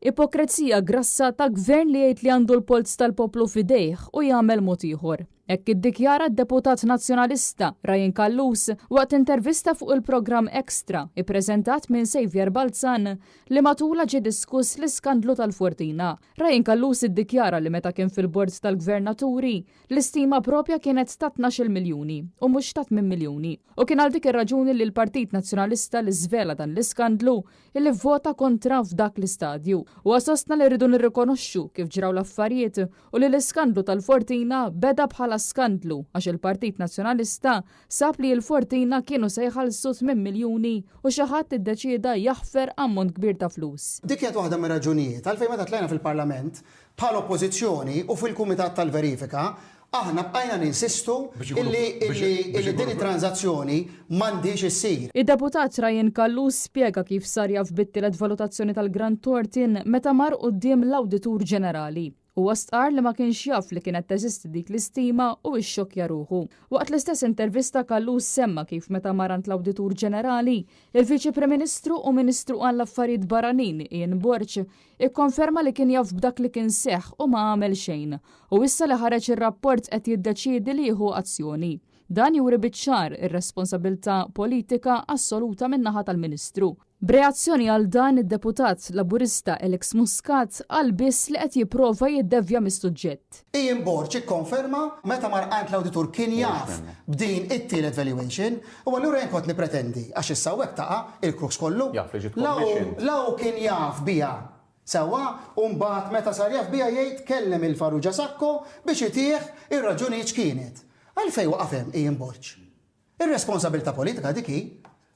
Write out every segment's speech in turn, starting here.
Ipokrezija grassa ta' gvern li jgħid li għandu l-polz tal-poplu f'idejh u jagħmel mod ieħor. Hekk iddikjara d-deputat Nazzjonalista, Ryan Callus, waqt intervista fuq il-programm Extra, ippreżentat minn Saviour Balzan, li matulha ġie diskuss l-iskandlu tal-Fortina. Ryan Callus iddikjara li meta kien fil-Bord tal-Gvernaturi, l-istima propja kienet ta' 12-il miljuni u mhux ta' 8 miljuni. U kien għal dik ir-raġuni li l-Partit Nazzjonalista li żvela dan l-iskandlu li vvota kontra f'dak l-istadju. Huwa sostna li rridu nirrikonoxxu kif ġraw l-affarijiet u li l-iskandlu tal-Fortina beda bħala skandlu għax il-Partit Nazzjonalista sab li l-Fortina kienu se jħallsu 8 miljuni u xi ħadd iddeċieda jaħfer ammont kbir ta' flus. Dik kienet waħda mir-raġunijiet għalfejn meta tlajna fil-Parlament bħala Oppożizzjoni u fil-Kumitat tal-Verifika Aħna bqajna ninsistu illi illi din it-tranżazzjoni m'għandhiex issir. Id-Deputat Ryan Callus spjega kif sar jaf bit-tielet valutazzjoni tal-Grant Thornton meta mar quddiem l-Awditur Ġenerali. Huwa stqarr li ma kienx jaf li kienet teżisti dik l-istima u ixxokkja ruħu. Waqt l-istess intervista Callus semma kif meta mar għand l-Awditur Ġenerali, il-Viċi Prim Ministru u Ministru għall-Affarijiet Barranin Ian Borg Ikkonferma li kien jaf b'dak li kien seħħ u ma għamel xejn. U issa li ħareġ ir-rapport qed jiddeċiedi li jieħu azzjoni. Dan juri biċ-ċar ir-responsabilità politika assoluta min-naħa tal-Ministru. B'reazzjoni għal dan id-Deputat Laburista Alex Muscat qal biss li qed jipprova jiddevja mis-suġġett. Ian Borg ikkonferma meta mar għand l-awditur kien jaf b'din it-tielet valuation u allura jien kont nippretendi għax issa hawnhekk taqa' il-crux kollu. Jaf li ġiet commissioned. La hu kien jaf biha sewwa u mbagħad meta sar jaf biha jgħid kellem il Farrugia Sacco biex itih ir-raġunijiet x'kienet. Għalfejn waqaf hemm Ian Borg? Ir-responsabilità politika dik hi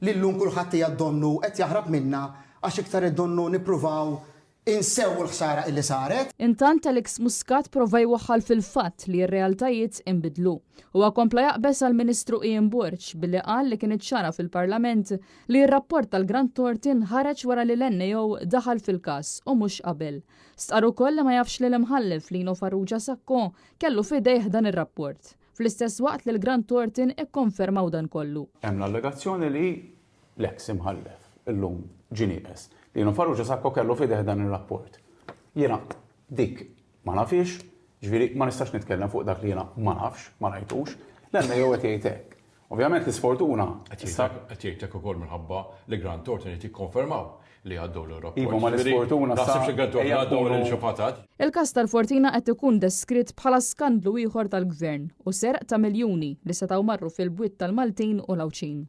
li llum kulħadd qiegħed donnu qed jaħrab minnha għax iktar qed donnu nippruvaw insewwu l-ħsara illi saret. Intant Alex Muscat prova jwaħħal fil-fatt li r-realtajiet inbidlu. Huwa kompla jaqbeż għall-Ministru Ian Borg billi qal li kien iċċara fil-Parlament li r-rapport tal-Grant Thornton ħareġ wara li l-NAO daħal fil-każ u mhux qabel. Stqarr ukoll li ma jafx li l-Imħallef Lino Farrugia Sacco kellu f'idejh dan ir-rapport. Fl-istess waqt li l-Grant Thornton ikkonfermaw dan kollu. Hemm l-allegazzjoni li l-eks Imħallef, illum ġie nieqes, Lino Farrugia Sacco kellu f'idejh dan ir-rapport. Jiena dik ma nafhiex, jiġifieri ma nistax nitkellem fuq dak li jiena ma nafx, ma rajtux. L-NAO qed jgħid hekk. Ovvjament l-isfortuna. Qed jgħid hekk ukoll minħabba li Grant Thornton qed jikkonfermaw li għaddew l-rapport. Iva, ma l-isfortuna sa. Naħsibx li Grant Thornton għaddew lil xi patat. Il-każ tal-Fortina qed ikun deskritt bħala skandlu ieħor tal-Gvern u serq ta' miljuni li setgħu marru fil-bwiet tal-Maltin u l-Għawdxin.